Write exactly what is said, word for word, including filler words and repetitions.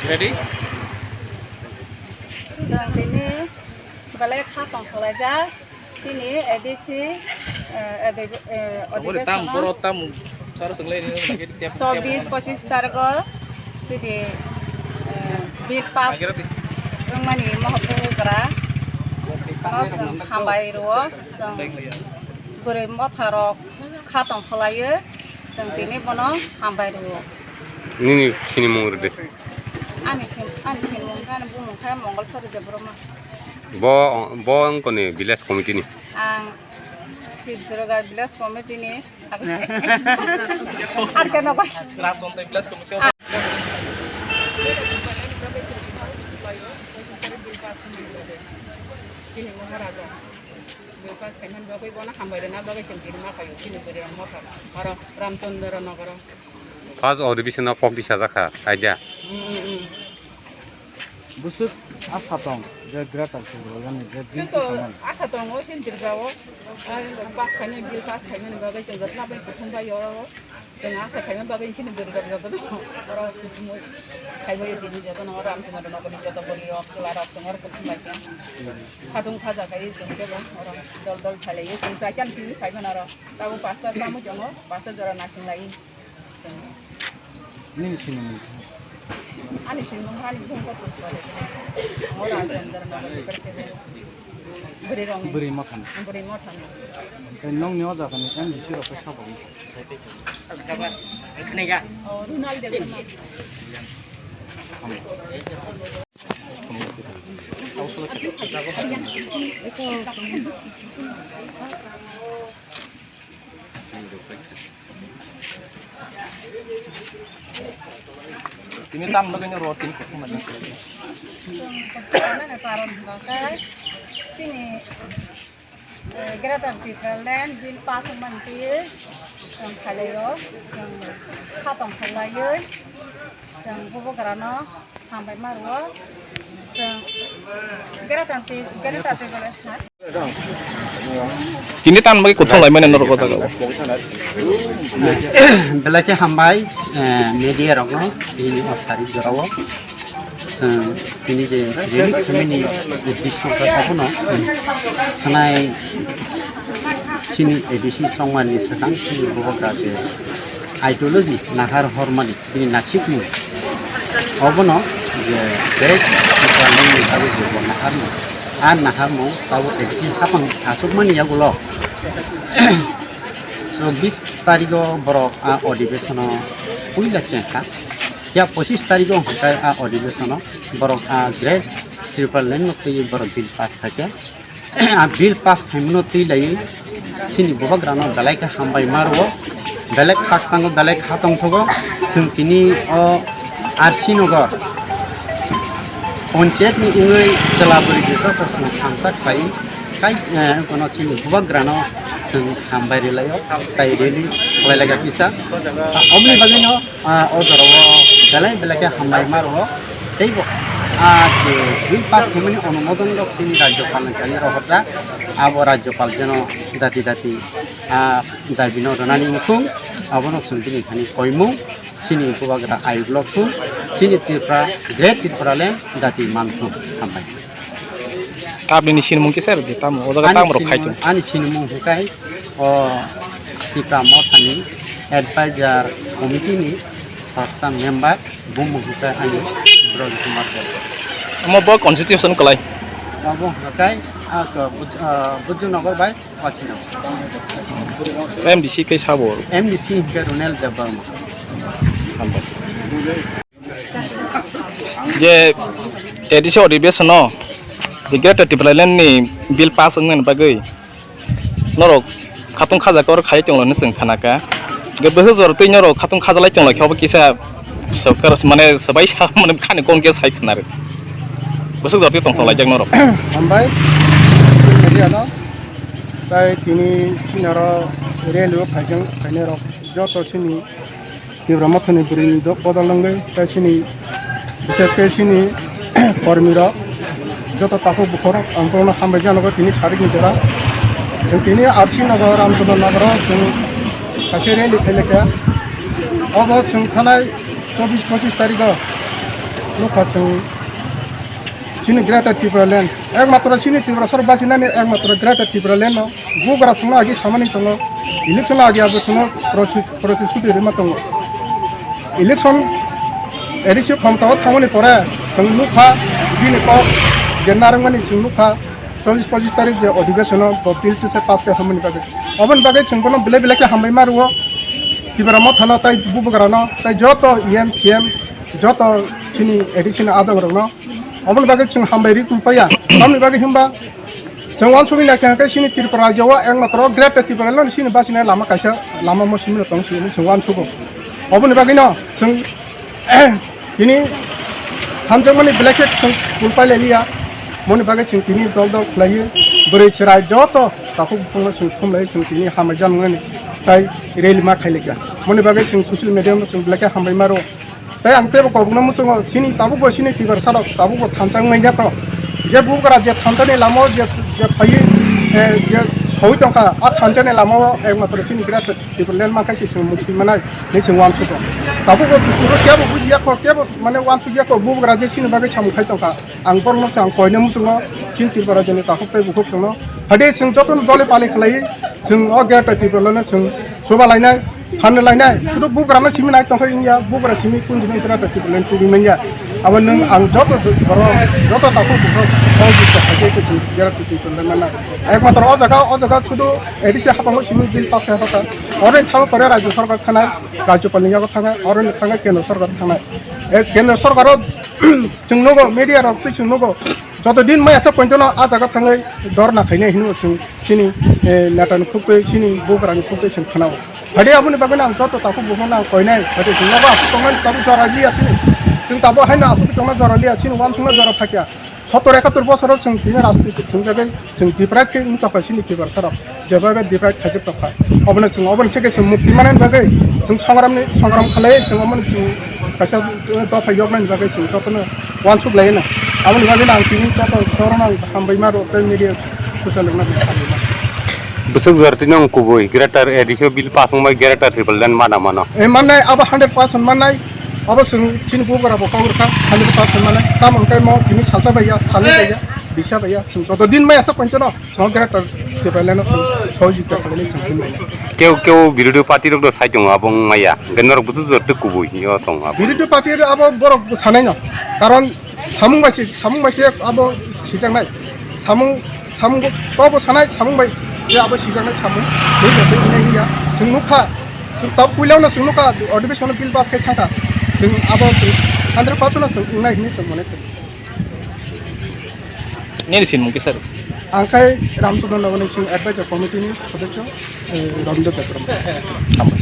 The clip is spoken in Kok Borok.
Ready? Ang tini belai kha tongthok laijak. Chini A D C, eh, ade-, eh, Oboni tam, odibesona. Boro tam, sar swnglai ni, lagi tiap, tiap Chobbish, pochistar go, chini, eh, bill pass Agira di. Wngmani mohor bugra. Ano chwng hambai rwo, chwng bwrwi motha rok kha tongthok laiyo, chwng tini bono hambai rwo. Nini sini mung rwdi. Ani sin, ani sin mung kha, ani bumung kha Mongol Sari Debbarma. Bo, bo wngkoni village committee ni? Ang Sibdurga village committee ni. Ar keno bai. Rason tei village committee. Bill pass khaimani bagwi bono hambai rwna bagwi chwng tini ma phaio, chini bwrwi rok motha oro Ramchandra Nogoro. First odibisino kok di sajak kha, idea. Mm, mm, mm. Bwswk asa tong je Greater Tipraland ni je bill Chwng to khaimani. Asa tongo chini Tripura o. Pass khaimani, bill pass khaimani bagwi chwng jotono bai kuthum bai oro. Chwng asa khaima bagwi chini Durga jotono oro kuthumwi khaibai tini jotono oro Ramchandra Nogor ni joto bwrwi rok, chwla rok chwng oro kuthum bai kha. Khatung khaja khai chwng kebo oro dol dol khailaiwi chwng chaitan tini khaimani oro. Tabuk pastor tamo tongo, pastor jora naising lai. Nini sinimung? Ani sinimung hani bhungko Pushpa Debbarma. Amo Rajendra Nagar ni president. Bwrwi rokni. Bwrwi mothani. Bwrwi mothani. Tei nokni o jagani M D C rok khe sabo wngkha? Khwnai ya? Oh, Runal Debbarma. Tini tam bagwi no ro tini kuthum manya. Chwng kuthum manya karon hwnkha khe chini, eh, Greater Tipraland bill pass wngmani twi chwng khailai o, chwng kha tongthok laiwi chwng bubagrano hambai ma rwo. Chwng Greater Ti-, Greater Tipraland, ha? Tini tan bagwi kuthum laimani norok o jaga o. Belai khe hambai, eh, media rokno tini o sari jorao. Chwng tini je rally khaimani uddesho khe obono, hmm, thanai chini A D C chongmani swkang chini bubagra je ideology nahar hormani. Bini nasikmung obono je bek Tipralandni bagwi je bo naharmung, a naharmung tabuk A D C hapang achukmani yagulo chobbish tarigo borok a odibeshono puila chengkha, ya pochis tarigo hwnkhe a odibeshono borok a Great Tipraland no twiwi borok bill pass khaikha. A bill pass khaimano twi laiwi chini bubagrano belai khe hambai ma rwo, belai khakchango, belai kha tongthogo. Chwng tini o R C Nagar ponchayat ni wngwi chwla bwrwi jesa chwng thansa khlai kai, eh, wngkha no chini bubagrano chwng hambai rwlaio, tai rally khlai laika kisa. Oboni bagwino Ah, o jorao belai belai khe hambai ma rwo. Teibo, ah, je bill pass khaimani onumodon rok chini Rajyopal ni thani rohorjak. Abo Rajyopal jeno dati dati, ah, dabi no rwnani wngthung. Abono chwng bini thani koimung, chini bubagra ayuk lok thung, chini Tripura, Great Tripura Land dati man thung. Hambai. Tabini sinimung kisa rwdi, tamo o jaga Ani tamo rok sinimung, khaitong. Ani sinimung hwnkhe o Tipra Mothani advisor committee ni khoroksa member, bumung hwnkhe ani Brojo Kumar Debbarma. Omo bo constitution kwlai. Obo hwnkhe, ah, to, Buj-, ah, Bujunogor bai Wakino. M D C khe sabo. M D C hwnkhe Ronel Debbarma. Je A D C odhibesono je Greater Tipraland ni bill pass wngmani bagwi norok khatung khajakor khai tonglo hinwi chwng khanaka. Je bwswk jora twi norok khatung khajalai tonglo khe obo kisa sorkar mane swbai sa mane khani kon khe sai khna rw. Bwswk jora twi tong tong laijak norok. Hambai media no tai tini sinaro rally o phaijak phainai rok joto sini Tipra Mothani bwrwini do-, bodol wngwi tei chini, bishesh khe chini kormirok joto takhuk bukhukrok ang bono hambai janogo tini sarikni jora. Chwng tini R C Nagar, Ramchandra Nagar o chwng kaisa rally khailai kha. Obo chwng thanai chobbish pochish tarikh o nukha chwng chini Greater Tipraland, ekmatro chini Tiprasarok bachinani ekmatro Greater Tipraland no. Bubagra chwngno agi samani tongo, election agi abo chwngno prosi-, protisruti rwma tongo. Election A D C khomtao thangmani pore chwng nukha, bini kok je narwkmani chwng nukha, chollish pochish tarikh je odhibesono bo bill tisa pass khe hamani bagwi. Oboni bagwi chwng bono belai belai khe hambai ma rwo, Tipra Mothano tei Bubagrano tei joto E M, C M, joto chini A D C ni adongrokno. Oboni bagwi chwng hambai ri kumpaiya. Tamni bagwi himba chwng uansukwi naikha hwnkhe chini Tripura rajyo o ekmatro Greater Tipraland no chini bachinai lama kaisa lama mo simi tong simi chwng uansugo. Oboni bagwino chwng tini hamjakmani belai khe chwng kulpai lai liya. Moni bagwi chwng tini dol dol khlaiwi bwrwi chwrai joto takhuk buphangno chwng thumlaiwi chwng tini hambai janmani tai rally ma khailai kha. Moni bagwi chwng social media no chwng belai khe hambai ma rwo. Tei ang teibo kobokno muchungo, chini tabukbo chini Tiprasarok tabukbo thansa wngmani ya to. Je Bubagra je thansani lama o je, je phaiwi, eh, je soi tongkha, a thansani lama o ekmatro chini Greater Tipraland mankha se chwng mukti manai hinwi chwng uansugo. Tabukbo Tiprasarok kebo bujiya kho, kebo mane uansukya kho, Bubagra je chini bagwi samung khai tongkha. Ang borokno se ang koina muchungo, chini Tripura rajyoni takhuk tei bukhuk chwngno. Phade chwng jotono dole pale khlaiwi, chwng o Greater Tipralandno chwng chuba lainai. Phan lainai, sudu Bubagrano simi nai tongkha wngya, Bubagra simi kunjini Greater Tipraland tubui manya. Abo nwng ang joto jo-, borok, joto takhuk borok, o bisa khaikhe khe chwng Greater Tipraland manna. Ekmatro o jaga, o jaga sudu A D C haphango simi bill pass khe hapha. Oro thangwi pore Rajya Sarkar thangnai, Rajyapalni yago thangnai, oro thangwi Kendra Sarkar thangnai. E Kendra Sarkaro chwng nugo, media rok twi chwng nugo. Joto din maya sa pointono a jaga thangwi dorna khainai hinwi chwng chini, eh, netani khuk twi chini Bubagrani khuk twi chwng khanao. Phade aboni bagwi ang joto takhuk buphangno ang koinai, phade chwng nogo aswk tongnai tabuk jora liya chini. Chwng tabuk haino aswk tongna jora liya chini, uansukna jora phakya. Sottor ekatur bosoro chwng tini rajniti thwngjagwi chwng divide khe wng tongkha chini Tiprasarok. Jeba be divide khaijak tongkha. Obono chwng, oboni theke chwng mukti manani bagwi chwng songramni, songram khlai chwng omono chwng kaisa dopha yoknani bagwi chwng jotono uansuk laino. Aboni bagwi ang tini joto torokno ang hambai ma rw tei media social rokno hambai ma. Bwswk jora twi nang kubui Greater A D C o bill pass wngbai Greater Tipraland mana mano. E mannai abo hundred percent mannai. Abo chwng chini Bubagra bo kok rwkha, hundred percent mannai. Tamo hwnkhe mo tini salsa baiya, salnwi baiya, bisa baiya. Chwng joto din maya sa pointono. Chwng Greater Tipraland no chwng sahajikta khainani chwng himnai. Keu keu birodhi party rok do sai tongo abo wng maya. Hwnkhe norok bwswk jora twi kubui yo tongo abo. Birodhi party rok abo borok sanai no. Karon samung bai se, samung bai se abo sijaknai. Samung, samung bo, to bo sanai samung bai se abo sijaknai samung. Tei bo tei hinai hiya. Chwng nukha. Chwng tab puilao no chwng nukha. Odhibesono bill pass khai thangkha. Chwng abo chwng hundred percent no chwng wngnai hinwi chwng mone kha. Nini sinimung kisa rw? Ang khai Ramchandra Nagarni sing advisor committee ni sodosyo, eh, Rabindra Debbarma. Hambai.